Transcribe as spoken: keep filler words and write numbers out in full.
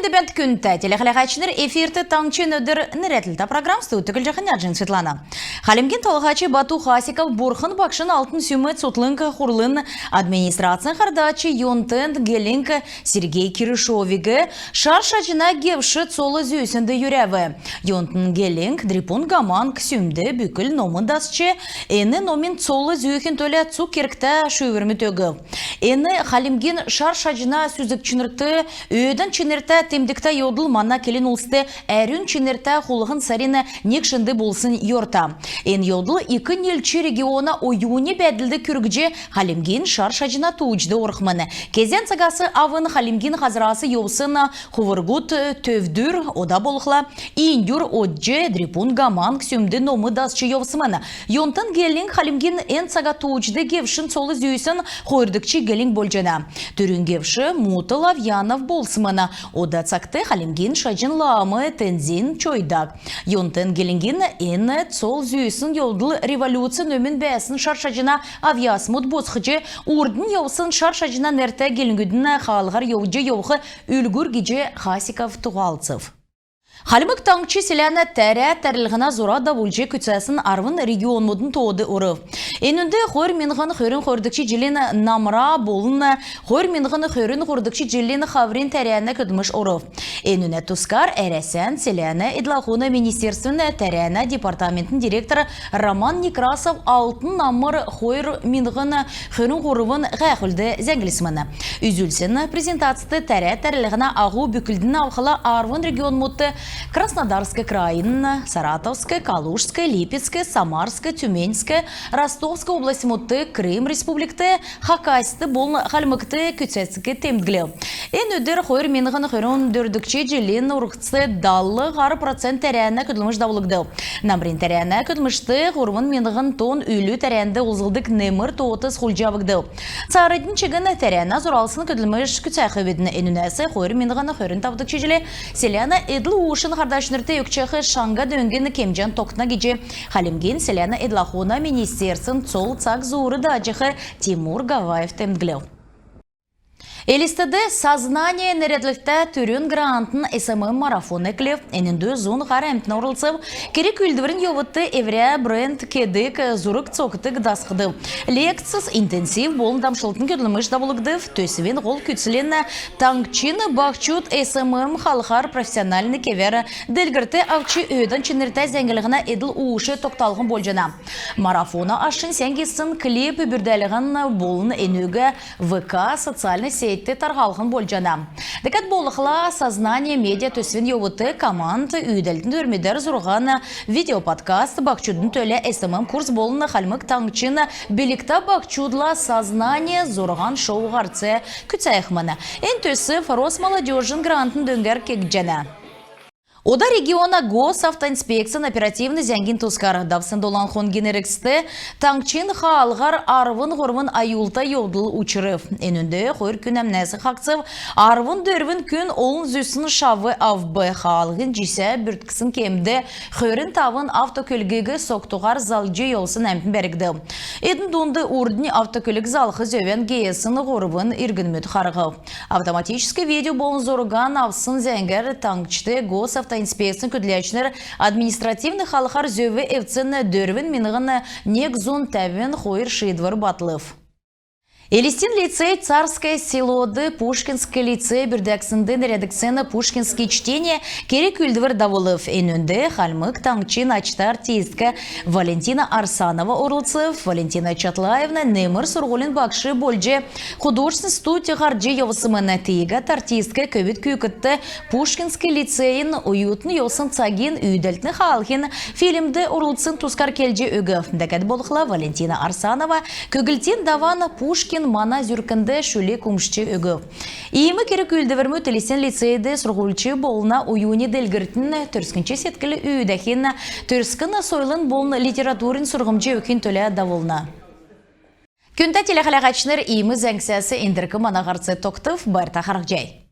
Бәәнт, күндтә телехәләгәчнр! Эфирт «Таңһчин өдр» нерәдлтә программ. Студьд Түглҗәхнә Эрнҗәнә Светлана. Хальмгин Толһач Бату Хасиков Бурхн Багшин Алтн Сүм цутхлң хурлын администрацин һардач Йонтн гелң Сергей Киришовиг шар шаҗна гевш цол зүүснд йөрәв. Йонтн гелң Дрипун-Гаманг Сүмд бүкл номн дасч, эн номин цол зүүхин төлә цуг кергтә шүүврмүд өгв. Эн Хальмгин шар шаҗна сүзгчнрт өөдән чинртә, темдгтә йовдл мана келн улст әрүн чинртә хулһн сарин негшнд болсн йорта. Эн йовдл ик нилч региона оюни бәәдлд күргҗ, Хальмгин шар шаҗна тууҗд орхмн. Кезән цагас авн Хальмгин һазрас йовсн хувргуд төвдүр, ода болхла индүр одҗ, Дрипун-Гаманг Сүмд номн дасч йовсмн. Йонтн гелң Хальмгин эн цага тууҗд гевшин цол зүүсн хойрдгч гелң болҗана. Түрүн гевш Мутл Авьянов болсмн. Ода цагт Хальмгин Шаҗн лам Тензин Чойдаг. Йонтн гелңгин эн цол зүүсн йовдл революцин өмн бәәсн шар шаҗна авъясмуд босхҗ, урднь йовсн шар шаҗна нертә гелңгүдин хаалһар йовҗ йовх үлгүр гиҗ Хасиков тоолцв. Хальмг Таңһч селәнә тәрә тәрлһнә зура давулҗ күцәсн арвн регионмудын тоод орв. Энүнд хойр миңһн хөрн хойрдгч җилин намра болн хойр миңһн хөрн һурвдгч җилин хаврин тәрәнә көдлмш орв. Энүнә тускар Әрәсән селәнә эдл-ахун министерствин тәрәнә департаментин директор Роман Некрасов «Алтн намр хойр миңһн хөрн һурвн» һәәхүлд зәңглсмн. Үзүлсн презентацд тәрә тәрлһнә аһу бүклднь авхла арвн регионмудт: Краснодарск крайин, Саратовск, Калужск, Липецк, Самарск, Тюменьск, Ростовск областьмудт, Крым Республикт, Хакасист болн Хальмгт күцәциг темдглв. Эн өдр хойр миңһн хөрн дөрвдгч җилин урһц дал һар процент тәрәнә көдлмш давулгдв. Намрин тәрәнә көдлмшт һурвн миңһн тонн үлү тәрәнд олзлдг немр тоот хулдҗ авгдв. Цааранднь чигн тәрәнә зуралсн көдлмш күцәхвидн. Энүнәс хойр миңһн хөрн тавдгч җилд селәнә эдл-уушин һардачнрт өгчәх шаңһа дөңгин кемҗән тогтна гиҗ Хальмгин селәнә эдл-ахун министерствин цол цаг зуур дааҗах Тимур Гаваев темдглв. Элстд «Сознание» нерәдлһтә түрүн грантын СММ-марафон эклв. Энүнд зун һар әмтн орлцв. Керг-үүлдврин йовудт эврә бренд кедг, зург цокдг дасхдв. Лекцс, интенсив болн дамшлтын көдлмш давулгдв. Төсвин һол күцлнь таңһчин баһчуд СММ халхар профессиональн кевәр делгрлт авч, өөдән чинртә зәңглһнә эдл-ууш тогталһн болҗана. Марафона ашнь сән гисн клип бүрдәлһн болн энүг ВК социальн сетьд тархалһн болҗана. Дәкәд болхла, «Сознание» медиа төсвин йовудт команд үүдәлтин төрмүдәр зурһан видеоподкаст, баһчудын төлә СММ-курс болн Хальмг Таңһчин билгтә баһчудла «Сознание» зурһан шоу һарц күцәхмн. Эн төсв Росмолодежин грантын дөңгәр кегдҗәнә. Ода региона Госавтоинспекцин оперативн зәңгин тускар. Давсн долан хонгин эргцд таңһчин хаалһар арвн һурвн аюлта йовдл учрв. Энүнд хойр күн әмнәсн хаһцв, арвн дөрвн күн олн зүсн шав авв. Хаалһин җисә бүртксн кемд хөрн тавн автокөлгиг согтуһар залҗ йовсн әмтн бәргдв. Эдн дунд урднь автокөлг залх зөвән геесн һурвн иргнмүд харһв. Автоматическ видео болн зурган авсн зәңгәр таңһчд Госавтоинспекцин көдләчнр административн халхар зөв эвдсн дөрвн миңһн нег зун тәвн хойр шиидвр батлв. Элстин лицей «Царское село»д Пушкинск лицей бүрдәгснд нерәдгдсн «Пушкинские чтения» керг-үүлдвр давулв. Энүнд Хальмг Таңһчин ачта артистк Валентина Арсанова орлцв. Валентина Чатлаевна немр сурһулин багш болҗ художественн студь һардҗ йовсмн. Тиигәд артистк көвүд күүкдт Пушкинск лицейин оютн йовсн цагин, үүдәлтин хаалһин фильмд орлцсн тускар келҗ өгв. Дәкәд болхла, Валентина Арсанова көглтин даван «Пушкин мана зүркнд» шүлг умшҗ өгв. Иим керг-үүлдврмүд Элстин лицейд сурһульч болна оюни делгрлтин, төрскнч седкл үүдәхин, төрскн сойлын болн литературин сурһмҗ өгхин төлә давулна. Күндтә телехәләгәчнр, иим зәңгсәс эндрк мана һарц тогтв. Байрта харһцхай.